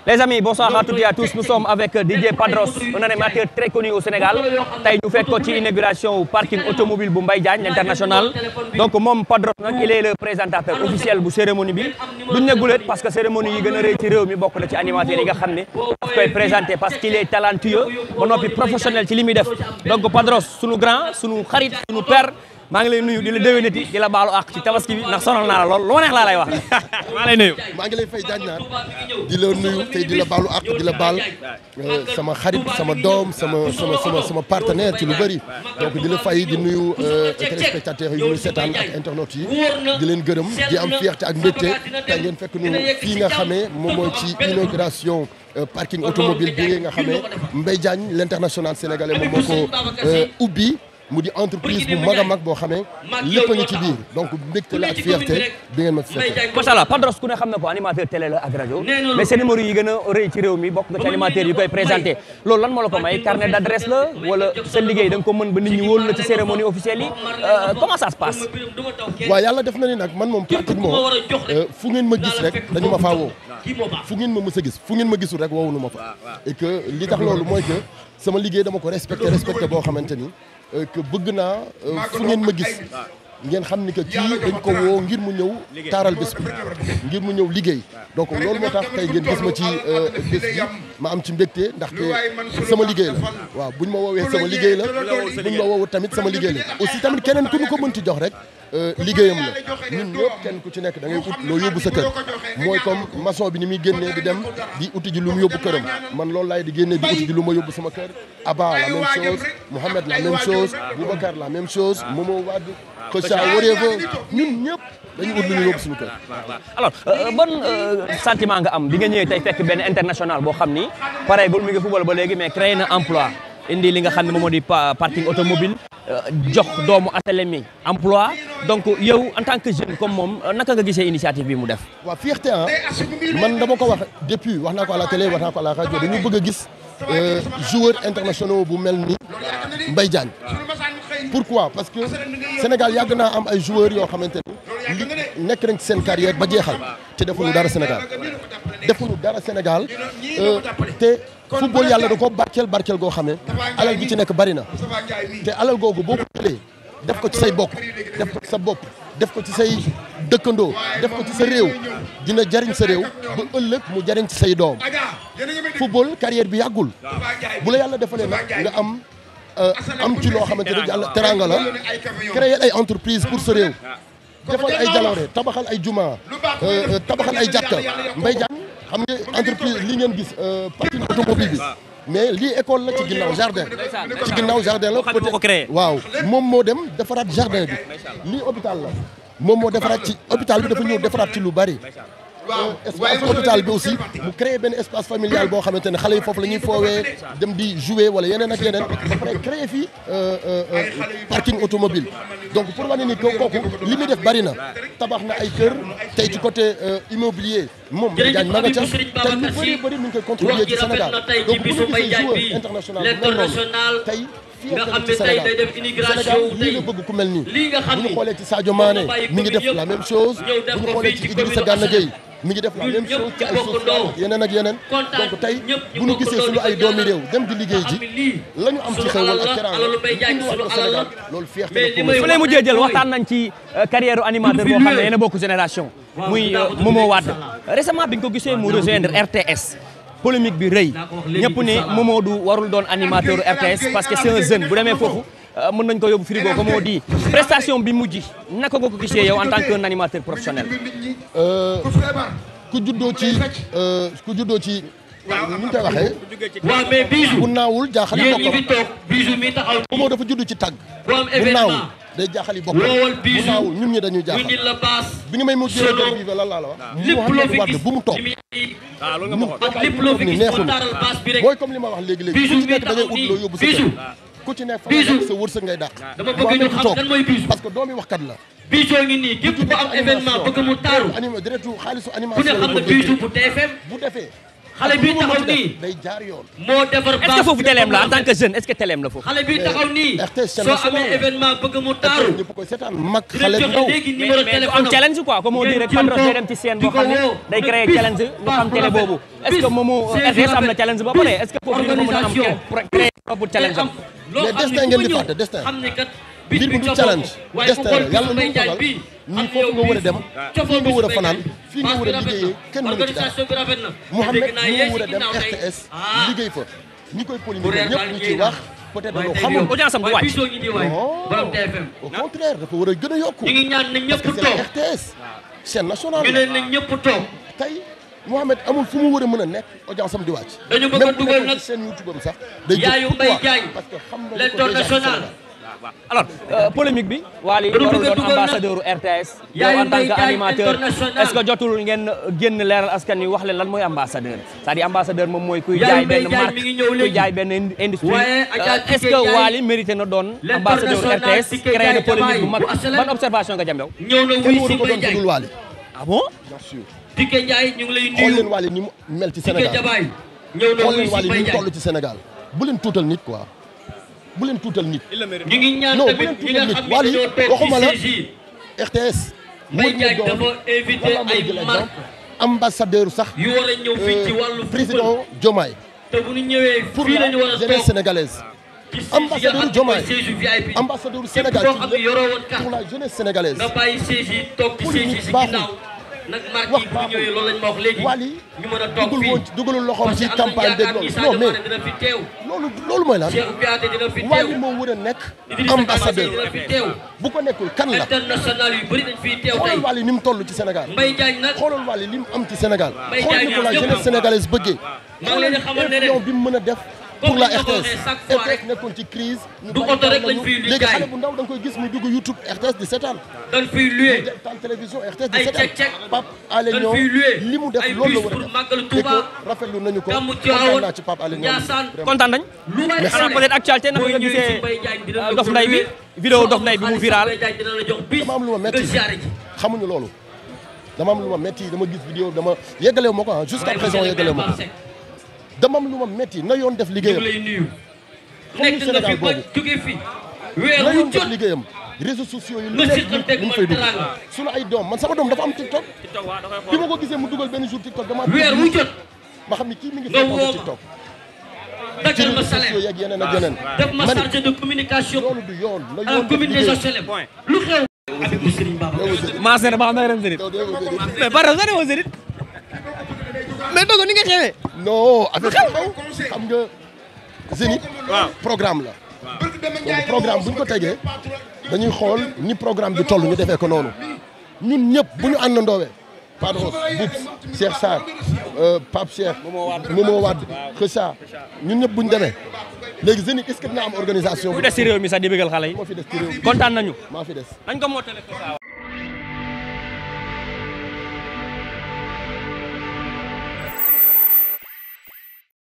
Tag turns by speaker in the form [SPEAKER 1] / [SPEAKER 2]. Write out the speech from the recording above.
[SPEAKER 1] Les amis, bonsoir à toutes et à tous. Nous sommes avec Didier Padros, un animateur très connu au Sénégal. Tey ñu fekk ko ci inauguration parking automobile bu Mbaye Diagne l'international. Donc moom Padros nag il est le présentateur officiel bu cérémonie bi. Duñ ne gulet parce que cérémonie yi gën a rëy ci réew mi bokk na ci animateurs yi nga xam ne daf koy présenté parce qu'il est talentueux ba noppi professionnel ci li muy def. Donc Padros sunu grand sunu xarit sunu père. maa ngi lay nuyu di la déwénati di la baalu àq ci tabaski bi ndax sonal naa la lool lu ma neex laa lay wax maa lay nuyu.
[SPEAKER 2] maa ngi lay fay Diagne Naar di la nuyu tey di la baalu àq di la baal sama xarit sama doom sama partenaire ci lu bëri donc di la fay di nuyu téléspectateurs yi ñu seetaan ak internautes yi di leen gërëm di am fierté ak mbégte tey ngeen fekk nu fii nga xamee moom mooy ci inauguration parking automobile bi nga xamee Mbaye Diagne l'international sénégalais moom moo ko ubbi. mu di entreprise bu mag a mag boo xamee lépp a ngi ci biir donc mbégte la ak fierté bi ngeen ma fi fekkee.
[SPEAKER 1] macha allah Padros ku ne xam na ko animateur télé la ak rajo mais cérémonie yi gën a rëy ci réew mi bokk nga ci animateur yi koy présenté loolu lan moo la ko may carnet d'adresse la wala sa liggéey da nga ko mën ba nit ñi wóolu la ci cérémonie officielle yi comment ça se passe.
[SPEAKER 2] waaw yàlla def na ni nag man moom pratiquement fu ngeen ma gis rek dañu ma faa woo fu ngeen ma mës a gis fu ngeen ma gisul rek woowuñu ma fa et que li tax loolu mooy que sama liggéey dama ko respecté boo xamante ni. que bëgg naa fu ngeen ma gis ngeen xam ni que kii dañ ko woo ngir mu ñëw taaral bés bi ngir mu ñëw liggéey donc loolu moo tax tey ngeen gis ma ci bés bi ma am ci mbégte ndaxte sama liggéey la waaw buñ ma woowee sama liggéey la buñ ma woowu tamit sama liggéey la aussi tamit keneen ku ñu ko mënti jox rek liggéeyam la ñun ñëpp kenn ku ci nekk da ngay ut loo yóbbu sa kër mooy comme maçon bi ni muy génnee di dem di uti ji lu mu yóbbu këram man loolu laay di génnee di uti ji lu ma yóbbu sama kër Abba la même chose Mohamed la même chose Boubacar la même chose Momo Wade Kocha whatever ñun ñëpp dañu ut lu ñu yóbbu suñu kër.
[SPEAKER 1] alors ban sentiment nga am bi nga ñëwee tey fekk benn international boo xam ni pareegul mi ngi football ba léegi mais créé na emploi indi li nga xam ne moom moo di parking automobile jox doomu atelier mi emploi donc yow en tant que jeune comme moom naka nga gisee initiative bi mu def.
[SPEAKER 2] waaw fierté ah man dama ko wax depuis wax naa ko à la télé wax naa ko à la rajo dañu bëgg a gis joueurs internationaux bu mel ni Mbaye Diagne. Pourquoi? Parce que Sénégal yàgg naa am ay joueurs yoo xamante ni nekk nañ ci seen carrière ba jeexal te defuñu dara Sénégal te football yàlla da ko barkeel goo xamee alal gi ci nekk bari na te alal googu boo ko jëlee def ko ci say bokk def ko ci sa bopp def ko ci say dëkkandoo def ko ci sa réew dina jariñ sa réew ba ëllëg mu jariñ ci say doom football carrière bi yàggul bu la yàlla defalee nag nga am ci loo xamante ne yàlla teranga la créer ay entreprise pour sa réew defal ay jaloore tabaxal ay juma tabaxal ay jàkka Mbaye Diagne xam nga entreprise li ngeen gis parking automobile bi mais lii école la ci ginnaaw jardin la peut-être waaw moom moo dem defaraat jardin bi lii hôpital la moom moo defaraat ci hôpital bi dafa ñëw defaraat ci lu bari espace hôpital bi aussi mu créé benn espace familial boo xamante ne xale yi foofu la ñuy foowee dem di jouer wala yeneen ak yeneen ba pare créé fii parking automobile donc pour wane ni kooku li muy def bari na tabax na ay kër tey ci côté immobilier moom Diagne ma nga ca te lu bëri mi ngi koy contribuer ci Sénégal donc bu ñu gisee joueur international bu mel noonu tey
[SPEAKER 3] nga xam ne tey day def immigration
[SPEAKER 2] lii nga bëgg ku mel nii bu ñu xoolee ci Sadio Mané mi ngi def la même chose bu ñu xoolee ci Idrissa Gana Gueye mi ngi def la même chose ci ay social yeneen ak yeneen donc tey bu ñu gisee suñu ay doomi réew dem di liggéey ji la ñu am ci xewal ak teraanga indiwaat ko Sénégal loolu fierté la
[SPEAKER 1] su lay mujjee jël waxtaan nañ ci carrière animateur boo xam ne yéen a bokk génération muy Momo Wade récemment bi nga ko gisee mu rejoindre RTS polémique bi rëy ñëpp ne Momo du warul doon animateur RTS parce que c'est un jeune bu demee foofu mën nañ ko yóbbu frigo comme on dit prestation bi mujj naka nga ko gisee yow en tant qu'un animateur professionnel.
[SPEAKER 2] ku juddoo ci ni ñu koy waxee.
[SPEAKER 3] waaw mais Bijou
[SPEAKER 2] bu naawul jaaxali bokkam
[SPEAKER 3] yéen ñi fi toog Bijou mi taxaw.
[SPEAKER 2] Momo dafa judd ci tàgg.
[SPEAKER 3] bu am
[SPEAKER 2] bu
[SPEAKER 3] événement
[SPEAKER 2] naawul day jaaxali bokkam bu naawul ñun ñi dañuy jaaxal.
[SPEAKER 3] ñu la baas.
[SPEAKER 2] bi nga may mujjee rek bii lan laa la wax.
[SPEAKER 3] lépp loo fi gis
[SPEAKER 2] bu mu toog.
[SPEAKER 1] loolu nga waxoon
[SPEAKER 3] ak lépp loo fi gis mu taaral baas bi rek.
[SPEAKER 2] mooy comme li ma wax léegi ku ci nekk da ngay ut loo yóbbu sa kër ku ci nekk fa nga sa wërsëg ngay dàq.
[SPEAKER 3] dama bëgg ñu xam kan mooy Bijou
[SPEAKER 2] parce que doomi waxkat la.
[SPEAKER 3] Bijou ngi nii képp ku am événement bëgg mu taaru.
[SPEAKER 2] directu xaalisu
[SPEAKER 3] ku ne
[SPEAKER 2] animation
[SPEAKER 3] xam na Bijou bu TFM
[SPEAKER 2] bu defee
[SPEAKER 3] xale bi taxaw nii
[SPEAKER 2] day jaar yoon.
[SPEAKER 3] moo defar
[SPEAKER 1] est-ce que foofu teleem la en tant que jeune est-ce que teleem la foofu.
[SPEAKER 3] xale bi taxaw nii soo amee événement bëgg mu taaru
[SPEAKER 2] ñëpp koy seetaan mag xale bu ndaw
[SPEAKER 3] léegi numéro
[SPEAKER 1] mais
[SPEAKER 3] téléphone
[SPEAKER 1] am challenge quoi comme on dit rek Padros day dem ci scène boo xam ne day créer challenge ñu xam télé boobu est-ce que moomu RTS am na challenge ba pare est-ce que foofu dina ko mën a am créer propre challenge am.
[SPEAKER 2] mais destin ngeen di fàtte destin.
[SPEAKER 3] xam ne kat
[SPEAKER 2] mbir bi du challenge destin la yàlla lu mu dogal nii foofu nga war a dem fii nga war a fanaan fii nga war a liggéeyee kenn mënu ci dara Mouhamed ñu war a dem RTS liggéey fa ñi koy polémique ñëpp ñu ci wax peut-être dañoo xamul
[SPEAKER 1] audience am du wàcc.
[SPEAKER 3] non
[SPEAKER 2] au contraire dafa war a gën a yokku
[SPEAKER 3] ñu ngi ñaan na ñëpp
[SPEAKER 2] parce que
[SPEAKER 3] toog
[SPEAKER 2] c'est RTS chaîne nationale
[SPEAKER 3] ñu ne na ñëpp toog
[SPEAKER 2] tey Mouhamed amul fu mu war a mën a nekk audience am di wàcc
[SPEAKER 3] dañu bëgg a dugal nag
[SPEAKER 2] seen YouTube am sax day
[SPEAKER 3] yaayu Mbaye Diagne
[SPEAKER 2] parce que xam na ko
[SPEAKER 3] l'international
[SPEAKER 1] alors polémique bi Wally warul doon ambassadeur RTS yow en tant que animateur est-ce que jotul ngeen génn leeral askan wi wax leen lan mooy ambassadeur c'est-à-dire ambassadeur moom mooy kuy jaay benn marque kuy jaay benn industrie est-ce que Wally mérité na doon ambassadeur RTS créé de polémique bu mag ban observation nga jam yow
[SPEAKER 3] ñëw na
[SPEAKER 2] kenn
[SPEAKER 3] wuy si
[SPEAKER 2] waru ko
[SPEAKER 3] Mbaye
[SPEAKER 2] doon
[SPEAKER 3] Diagne
[SPEAKER 2] dudul Wally
[SPEAKER 1] ah bon
[SPEAKER 2] bien sûr
[SPEAKER 3] Tické Ndiaye ñu ngi lay
[SPEAKER 2] xool leen
[SPEAKER 3] nuyu
[SPEAKER 2] Wally ni mu mel ci
[SPEAKER 3] Tické
[SPEAKER 2] Sénégal
[SPEAKER 3] Jabaay ñëw na
[SPEAKER 2] xool
[SPEAKER 3] wuy
[SPEAKER 2] leen
[SPEAKER 3] si
[SPEAKER 2] Wally
[SPEAKER 3] Mbaye
[SPEAKER 2] ni mu toll
[SPEAKER 3] Diagne
[SPEAKER 2] ci Sénégal bu leen tuutal nit quoi bu leen tuutal nit
[SPEAKER 3] ñu ngi ñaan
[SPEAKER 2] non bu
[SPEAKER 3] tamit
[SPEAKER 2] leen
[SPEAKER 3] ñi nga
[SPEAKER 2] tuutal
[SPEAKER 3] xam
[SPEAKER 2] nit
[SPEAKER 3] ne
[SPEAKER 2] Wally
[SPEAKER 3] dañoo toog
[SPEAKER 2] waxuma la
[SPEAKER 3] ci CJ
[SPEAKER 2] RTS
[SPEAKER 3] Mbaye Diagne dafa invité ay marque
[SPEAKER 2] ambassadeur sax
[SPEAKER 3] yu war a ñëw fii ci wàllu
[SPEAKER 2] président Diomaye
[SPEAKER 3] te bu ñu ñëwee
[SPEAKER 2] pour
[SPEAKER 3] fii
[SPEAKER 2] la
[SPEAKER 3] la ñu war a
[SPEAKER 2] jeunesse
[SPEAKER 3] toog
[SPEAKER 2] sénégalaise ambassadeur Diomaye
[SPEAKER 3] siège VIP
[SPEAKER 2] ambassadeur Sénégal
[SPEAKER 3] koo xam ne yoroo woon carte
[SPEAKER 2] pour la jeunesse sénégalaise
[SPEAKER 3] nga bàyyi siège yi toog ci siège yi si
[SPEAKER 2] baaxul.
[SPEAKER 3] ginnaaw nag marque yi bu ñu ñëwee loolu lañ ma wax léegi
[SPEAKER 2] Wally
[SPEAKER 3] ñu mën a toog
[SPEAKER 2] dugal
[SPEAKER 3] fii
[SPEAKER 2] woon dugalul loxoom
[SPEAKER 3] parce
[SPEAKER 2] ci
[SPEAKER 3] que am nañ
[SPEAKER 2] campagne dégg
[SPEAKER 3] yaakaar ni
[SPEAKER 2] loolu non
[SPEAKER 3] Sadio
[SPEAKER 2] mais
[SPEAKER 3] Mané dina fi teew
[SPEAKER 2] loolu mooy lan
[SPEAKER 3] Cheikh Kouyaté dina fi
[SPEAKER 2] Wally
[SPEAKER 3] teew
[SPEAKER 2] moo war a nekk
[SPEAKER 3] Idrissa Gana Gueye
[SPEAKER 2] ambassadeur
[SPEAKER 3] dina fi teew
[SPEAKER 2] bu ko nekkul kan la
[SPEAKER 3] international yu bëri dañ fiy teew tey
[SPEAKER 2] xoolal Wally ni mu toll ci Sénégal
[SPEAKER 3] Mbaye Diagne nag
[SPEAKER 2] xoolal Wally li mu am ci Sénégal
[SPEAKER 3] Mbaye
[SPEAKER 2] xool ni ko la
[SPEAKER 3] Diagne
[SPEAKER 2] jeunesse sénégalaise bëggee
[SPEAKER 3] maa ngi leen di xamal ne
[SPEAKER 2] influence bi mu mën a def pour la
[SPEAKER 3] comme ni ma ko
[SPEAKER 2] RTS
[SPEAKER 3] waxee chaque fois rek
[SPEAKER 2] RTS nekkoon ci crise ñu
[SPEAKER 3] du
[SPEAKER 2] bàyyi
[SPEAKER 3] oto rek
[SPEAKER 2] nañu.
[SPEAKER 3] lañ fiy lu
[SPEAKER 2] léegi
[SPEAKER 3] jaay.
[SPEAKER 2] xale bu ndaw da nga koy gis muy dugg YouTube RTS di seetaan
[SPEAKER 3] dañ fiy loué
[SPEAKER 2] tan télévision RTS di
[SPEAKER 3] ay
[SPEAKER 2] seetaan
[SPEAKER 3] cek-cek
[SPEAKER 2] Pape Alé
[SPEAKER 3] dañ
[SPEAKER 2] Niang
[SPEAKER 3] fiy loué
[SPEAKER 2] li mu def
[SPEAKER 3] ay
[SPEAKER 2] loolu la
[SPEAKER 3] bus
[SPEAKER 2] war a
[SPEAKER 3] pour
[SPEAKER 2] def
[SPEAKER 3] màggalu
[SPEAKER 2] et
[SPEAKER 3] Touba
[SPEAKER 2] que rafetlu nañu ko
[SPEAKER 3] gàmmu
[SPEAKER 2] kontaan
[SPEAKER 3] Tiwaawan
[SPEAKER 2] naa ci Pape Alé Niang
[SPEAKER 3] Ndiassane
[SPEAKER 1] kontaan nañ
[SPEAKER 3] lu waay
[SPEAKER 1] alors peut-être actualité naka nga gisee Dof Nday bi vidéo Dof Nday bi mu viral
[SPEAKER 3] dina la jox bis
[SPEAKER 2] dama am lu ma
[SPEAKER 3] nga
[SPEAKER 2] metti
[SPEAKER 3] ziare ji
[SPEAKER 2] xamuñu loolu dama am lu ma metti dama gis vidéo dama yeggalewu ma ko ah jusqu'à présent yeggalewu ma ko dama am lu ma metti na yoon def
[SPEAKER 3] ñu
[SPEAKER 2] liggéeyam
[SPEAKER 3] lay nuyu
[SPEAKER 2] xam nga
[SPEAKER 3] nekk nga
[SPEAKER 2] Sénégal
[SPEAKER 3] fi ba
[SPEAKER 2] boobu
[SPEAKER 3] jóge fi weer
[SPEAKER 2] na
[SPEAKER 3] wu
[SPEAKER 2] yoon def
[SPEAKER 3] jot
[SPEAKER 2] liggéeyam réseaux sociaux yi lu
[SPEAKER 3] nga
[SPEAKER 2] nekk
[SPEAKER 3] siqanteeg
[SPEAKER 2] ñu
[SPEAKER 3] mooy
[SPEAKER 2] fay dugg
[SPEAKER 3] teranga
[SPEAKER 2] sunu ay doom man sama doom dafa am TikTok bi ma ko gisee mu dugal benn jour TikTok dama
[SPEAKER 3] weer wu jot
[SPEAKER 2] ma xam ni kii mi ngi
[SPEAKER 3] nga woo
[SPEAKER 2] fay
[SPEAKER 3] ma.
[SPEAKER 2] TikTok ci
[SPEAKER 3] daggal ma
[SPEAKER 2] réseaux sociaux
[SPEAKER 3] salaire
[SPEAKER 2] yeeg yeneen ak yeneen
[SPEAKER 3] def ma
[SPEAKER 2] ma ni
[SPEAKER 3] chargé de communication
[SPEAKER 2] loolu du yoon na
[SPEAKER 3] à la
[SPEAKER 2] yoon def
[SPEAKER 3] commune des
[SPEAKER 2] liggéeyam
[SPEAKER 3] HLM lu xew Abibou Serigne Baba
[SPEAKER 1] maa seet ba xam na nga dem Zénith
[SPEAKER 2] yow dégg nga
[SPEAKER 1] mais Padros nga demoo Zénith mais dogo ni nga xewee
[SPEAKER 2] non affaire xew xam nga Zénith programme la donc programme bu ñu ko tegee dañuy xool ni programme bi toll ñu defee ko noonu ñun ñëpp bu ñu àndandoowee Padros Boubs Cheikh Sarr Pape Cheikh Momo Wade Kheucha ñun ñëpp bu ñu demee léegi Zénith est-ce que dina am organisation
[SPEAKER 1] bu des ci réew mi sax di bëggal xale yi
[SPEAKER 2] moo fi des ci réew mi
[SPEAKER 1] kontaan nañu
[SPEAKER 2] maa fi des
[SPEAKER 1] nañ ko moo téléphone